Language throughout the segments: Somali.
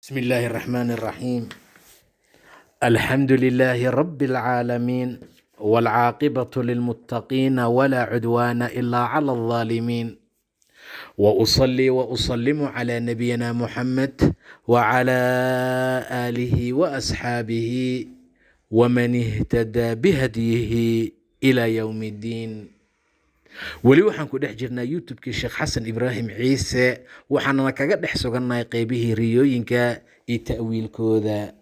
بسم الله الرحمن الرحيم، الحمد لله رب العالمين، والعاقبة للمتقين، ولا عدوان إلا على الظالمين، وأصلي وأسلم على نبينا محمد وعلى آله وأصحابه ومن اهتدى بهديه إلى يوم الدين. Weli waxaan ku dhex jirnaa YouTube-kii Sheekh Xasan Ibraahim Ciise, waxaanana kaga dhex sugannahay qeybihii riyooyinka iyo ta'wiilkooda.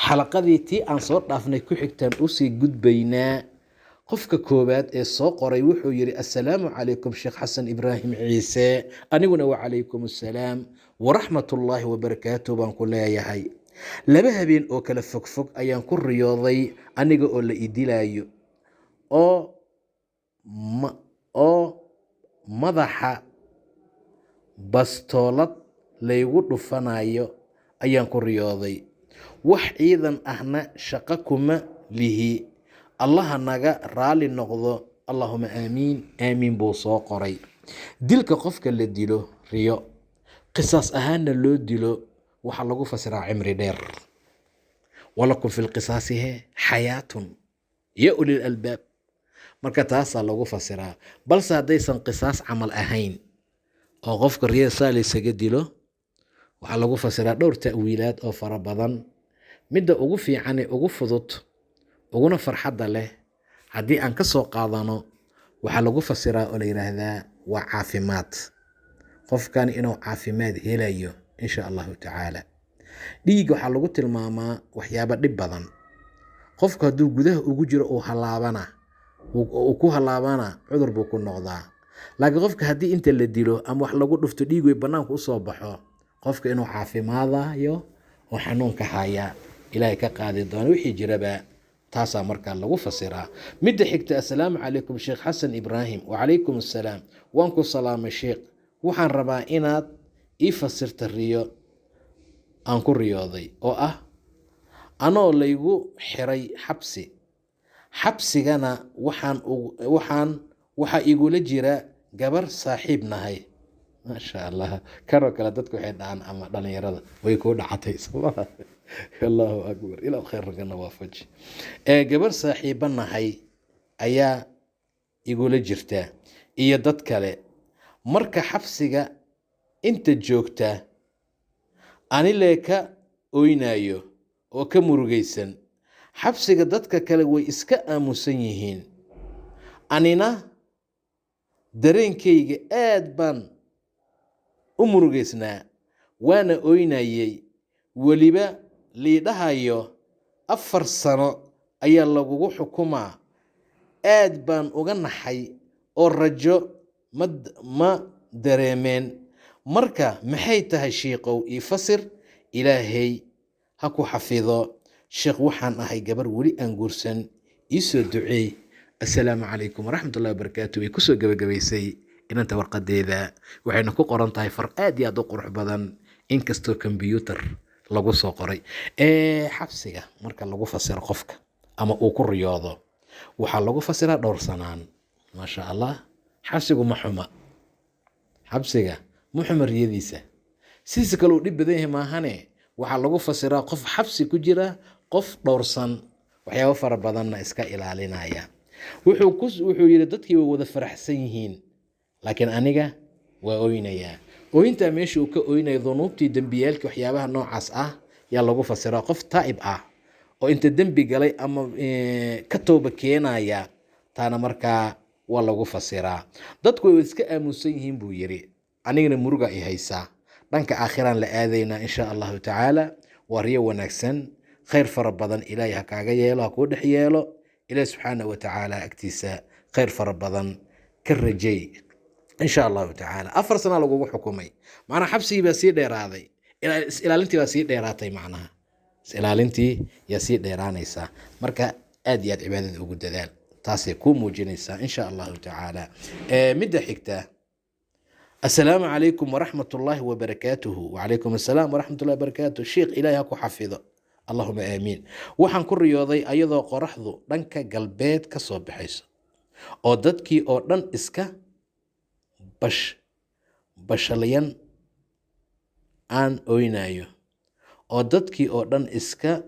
Xalaqadii tii aan soo dhaafnay ku xigtaan usii gudbaynaa. Qofka koowaad ee soo qoray wuxuu yidhi: "Assalaamu calaykum, Sheekh Xasan Ibraahim Ciise." Aniguna wacalaykum assalaam waraxmatullaahi wabarakaatu baan ku leeyahay. "Laba habeen oo kala fogfog ayaan ku riyooday aniga oo la idilaayo oo madaxa bastoolad laygu dhufanayo ayaan ku riyooday. Wax ciidan ahna shaqo kuma lihi. Allaha naga raali noqdo. Allahuma aamiin." Aamiin buu soo qoray. Dilka qofka la dilo riyo, qisaas ahaanna loo dilo, waxaa lagu fasiraa cimri dheer. ولكم في القصاص حياة يا أولي الألباب. Marka taasaa lagu fasiraa. Balse haddaysan qisaas camal ahayn oo qofka riyada saa laysaga dilo, waxaa lagu fasiraa dhowr ta'wiilaad oo fara badan. Midda ugu fiicane, ugu fudud, uguna farxadda leh haddii aan ka soo qaadano, waxaa lagu fasiraa oo la yidhaahdaa waa caafimaad, qofkan inuu caafimaad helayo insha Allahu tacaala. Dhiig waxaa lagu tilmaamaa waxyaabo dhib badan. Qofku hadduu gudaha ugu jiro uu halaabana, uu ku halaabana, cudur buu ku noqdaa. Laakiin qofka haddii inta la dilo ama wax lagu dhufto dhiig wey banaanka usoo baxo, qofka inuu caafimaadayo oo xanuunka haya Ilaahay ka qaadi doono wixii jiraba. Taasaa markaa lagu fasiraa. Midda xigta: "Assalaamu calaykum, Sheekh Xasan Ibraahim." Wacalaykum assalaam, waan ku salaamay, sheekh. Waxaan rabaa inaad ii fasirta riyo aan ku riyooday oo ah anoo laygu xiray xabsi. Xabsigana waxaa igula jira gabar saaxiib nahay." Maasha Allah, kanoo kale dadku waxay dhahaan ama dhalinyarada way kuu dhacatay, sooma? Allahu akbar, ilaa khayrkana waafaji. Ee gabar saaxiibo nahay ayaa igula jirta iyo dad kale. Marka xabsiga inta joogta anilee ka oynayo oo ka murugaysan. Xabsiga dadka kale way iska aamusan yihiin, anina dareenkayga aad baan u murugaysnaa, waana oynayey. Weliba liidhahayo 4 sano ayaa lagugu xukumaa. Aad baan uga naxay oo rajo ma dareemeen. Marka maxay tahay, shiiqow? Ii fasir, Ilaahay ha ku xafido. Sheekh, waxaan ahay gabar weli aan guursan, ii soo duceey. Assalaamu calaykum waraxmatullahi wabarakaatu," way kusoo gebagabaysay inanta warqadeeda. Waxayna ku qoran tahay far aad iyo aad u qurux badan, inkastoo kombyuutar lagu soo qoray. Ee xabsiga marka lagu fasiro qofka ama uu ku riyoodo, waxaa lagu fasiraa dhowr sanaan. Maasha Allah, xabsigu ma xuma. Xabsiga ma xuma riyadiisa. Sidiisa kale uu dhib badan yahay maahane, waxaa lagu fasiraa qof xabsi ku jira, qof dhowrsan, waxyaabo fara badanna iska ilaalinaya. Wuxuu yidhi dadkii way wada faraxsan yihiin, laakiin aniga waa oynayaa. Ooyintaa meesha uu ka oynayo dunuubtii, dembiyaalkii, waxyaabaha noocaas ah yaa lagu fasiraa. Qof taa'ib ah oo inta dembi galay ama ka tooba keenaya, taana markaa waa lagu fasiraa. Dadku way iska aamusan yihiin buu yidhi, anigana muruga i haysaa. Dhanka aakhiraan la aadaynaa insha Allahu tacaala. Waa riyo wanaagsan. Khayr fara badan Ilaahay ha kaaga yeelo, ha kuu dhex yeelo. Ilaah subxaana wa tacaala agtiisa khayr fara badan ka rajay insha Allahu tacaala. 4 sana lagugu xukumay, macnaha xabsigii baa sii dheeraaday, is-ilaalintii baa sii dheeraatay, macnaha is-ilaalintii yaa sii dheeraanaysaa. Marka aad iyo aad cibaadada ugu dadaal, taasay kuu muujinaysaa insha Allahu tacaala. Midda xigta: "Assalaamu calaykum waraxmat ullaahi wabarakaatuhu." Wacalaykum assalaam waraxmat ullahi wabarakaatuh. Sheekh, Ilaahi ha ku xafido. Allahuma aamiin. Waxaan ku riyooday ayadoo qoraxdu dhanka galbeed ka soo baxayso oo dadkii oo dhan iska bash bashalayan, aan oynayo. oo dadkii oo dhan iska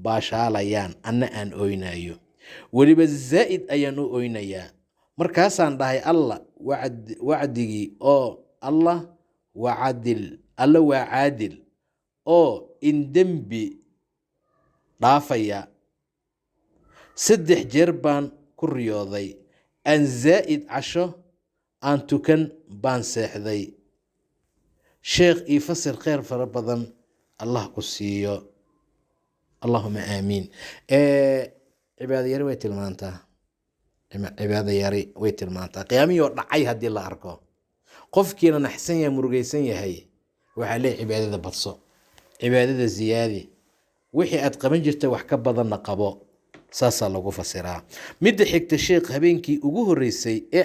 baashaalayaan, anna aan oynayo, weliba zaa'id ayaan u oynayaa. Markaasaan dhahay, "Allah wacdigii oo Allah waa cadil, Alla waa caadil oo in dembi dhaafaya." 3 jeer baan ku riyooday. Aan zaa'id casho aan tukan baan seexday. Sheekh, ii fasir, kheyr fara badan Allah ku siiyo. Allahuma aamiin. Cibaado yari way tilmaantaa, cibaado yari way tilmaantaa. Qiyaamihii oo dhacay haddii la arko, qofkiina naxsan yahay, murugaysan yahay, waxaa leeyahy cibaadada badso, cibaadada ziyaadi, wixii aad qaban jirtay wax ka badanna qabo. Saasaa lagu fasiraa. Midda xigta, sheekh, habeenkii ugu horreysay ee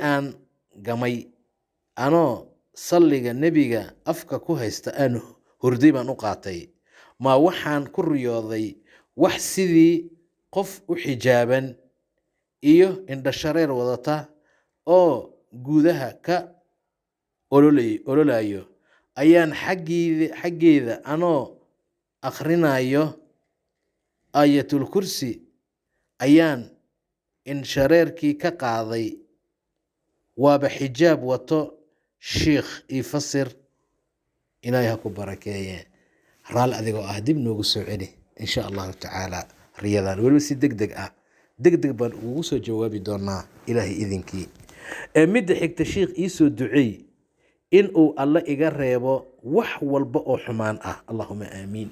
aan gamay, anoo salliga Nebiga afka ku haysta aan hurday baan u qaatay. Ma waxaan ku riyooday wax sidii qof u xijaaban iyo indhashareer wadata oo gudaha ka ololayo. Ayaan xaggeeda anoo akhrinayo Aayatul Kursi ayaan indhashareerkii ka qaaday, waaba xijaab wato. Shiikh, ii fasir, Ilaahay ha ku barakeeye. Raalli adigoo ah, dib noogu soo celi insha Allahu tacaala riyadan, weliba si deg deg ah, deg deg baan ugu soo jawaabi doonaa Ilaahay idinkii. Midda xigta, shiikh, iisoo duceey in uu Alle iga reebo wax walba oo xumaan ah. Allahuma aamiin.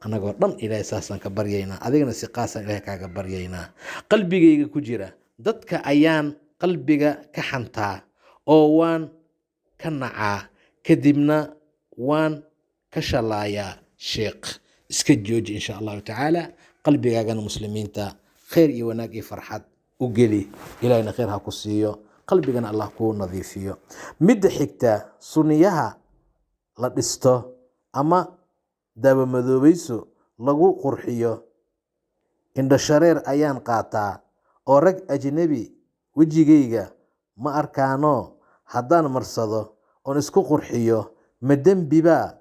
Anagoo dhan Ilaahay saasaan ka baryaynaa, adigana si qaasaan Ilahay kaaga baryaynaa. Qalbigayga ku jira, dadka ayaan qalbiga ka xantaa oo waan ka nacaa, kadibna waan ka shalaayaa. Sheekh, iska jooji insha Allahu tacaala. Qalbigaagana muslimiinta khayr iyo wanaag iyo farxad u geli. Ilahayna khayr ha ku siiyo, qalbigana Allah kuu nadiifiyo. Midda xigta, sunniyaha la dhisto ama daawamadoobayso lagu qurxiyo, indhashareer ayaan qaataa oo rag ajnabi wejigayga ma arkaano. Haddaan marsado oon isku qurxiyo, ma dembibaa?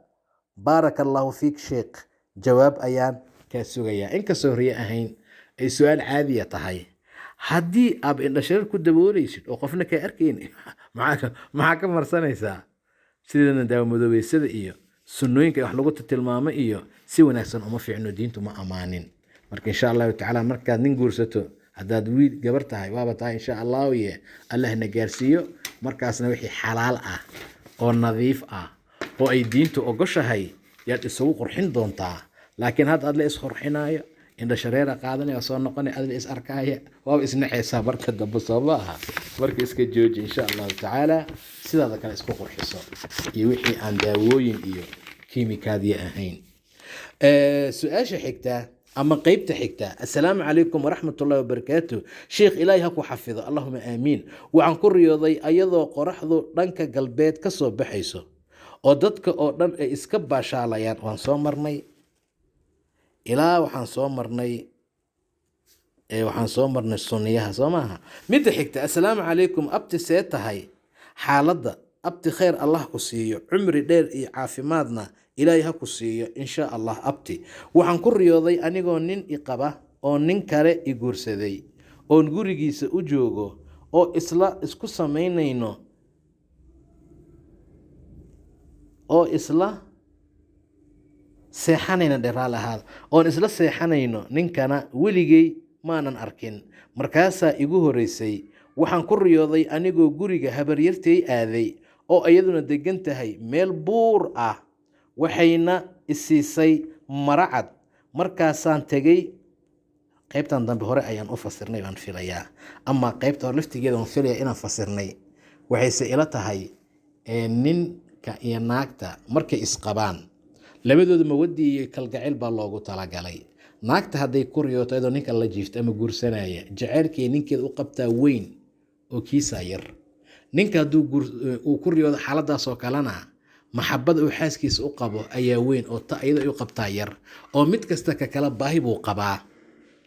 Baaraka Allahu fiik sheekh, jawaab ayaan kaa sugayaa. Inkastoo riyo ahayn ay su-aal caadiya tahay, haddii aad indhashareer ku dabooleysid oo qofna kaa arkayn, maxaa ka marsanaysaa? Sideedana daawamadoobeysada iyo sunnooyinka wax lagu tilmaamo iyo si wanaagsan uma fiicno, diintu ma amaanin. Marka insha Allahu tacaala markaad nin guursato, haddaad wiil gabar tahay waaba tahay, insha Allahu ye Allah na gaarsiiyo, markaasna wixii xalaal ah oo nadiif ah oo ay diintu ogoshahay yaad isugu qurxin doontaa. Laakiin hadda aad la isqurxinaayo, indha shareera qaadanaya, soo noqonaya, aad la is arkaaya, waaba isnacaysaa marka dambe, soo ma aha? Marka iska jooji insha Allahu tacaala, sidaada kale isku qurxiso iyo wixii aan daawooyin iyo kiimikaadya ahayn. Su-aasha xigta ama qeybta xigta. Assalaamu calaykum waraxmat ullahi wabarakaatu. Sheikh, Ilaahay ha ku xafido. Allahuma aamiin. Waxaan ku riyooday ayadoo qoraxdu dhanka galbeed ka soo baxayso oo dadka oo dhan ay iska baashaalayaan. Waan soo marnay ilaa waxaan soo marnay sunniyaha, soo maaha? Midda xigta, assalaamu calaykum abti, see tahay xaaladda abti? Khayr Allah ku siiyo, cumri dheer iyo caafimaadna Ilaahay ha ku siiyo insha Allah. Abti, waxaan ku riyooday anigoo nin i qaba oo nin kale i guursaday oon gurigiisa u joogo oo isla isku samaynayno oo isla seexanayna, dheraal ahaada, oon isla seexanayno. Ninkana weligay maanan arkin, markaasaa igu horeysay. Waxaan ku riyooday anigoo guriga habaryartay aaday oo iyaduna degan tahay meel buur ah, waxayna isiisay maracad. Markaasaan tegey. Qaybtan dambe hore ayaan u fasirnay baan filayaa, ama qaybta hore laftigeeda waan filaya inaan fasirnay. Waxayse ila tahay ninka iyo naagta markay isqabaan, labadooda mawaddi iyo kalgacayl baa loogu talagalay. Naagta hadday ku riyooto iyadoo ninka la jiifto ama guursanaya, jacaylkii ninkeeda u qabtaa weyn oo kiisaa yar. Ninka hadduu uu ku riyoodo xaaladaasoo kalena, maxabada uu xaaskiisa u qabo ayaa weyn oo ta iyada u qabtaa yar, oo mid kasta ka kala baahi buu qabaa.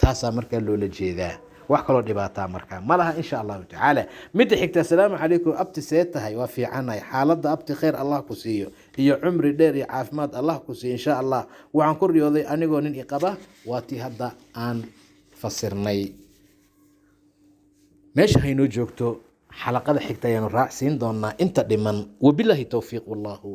Taasaa markaa loola jeedaa. Wax kaloo dhibaataa markaa ma laha, insha Allahu tacaala. Midda xigta: "Asalaamu calaykum abti, see tahay?" Waa fiicanahay. Xaaladda abti, khayr Allah ku siiyo iyo cumri dheer iyo caafimaad Allah ku siiyo, insha Allah. "Waxaan ku riyooday anigoo nin iqaba." Waa tii hadda aan fasirnay. Meesha haynoo joogto. Xalaqada xigta ayaanu raacsiin doonaa inta dhiman. Wabilaahi towfiiq, wallahu.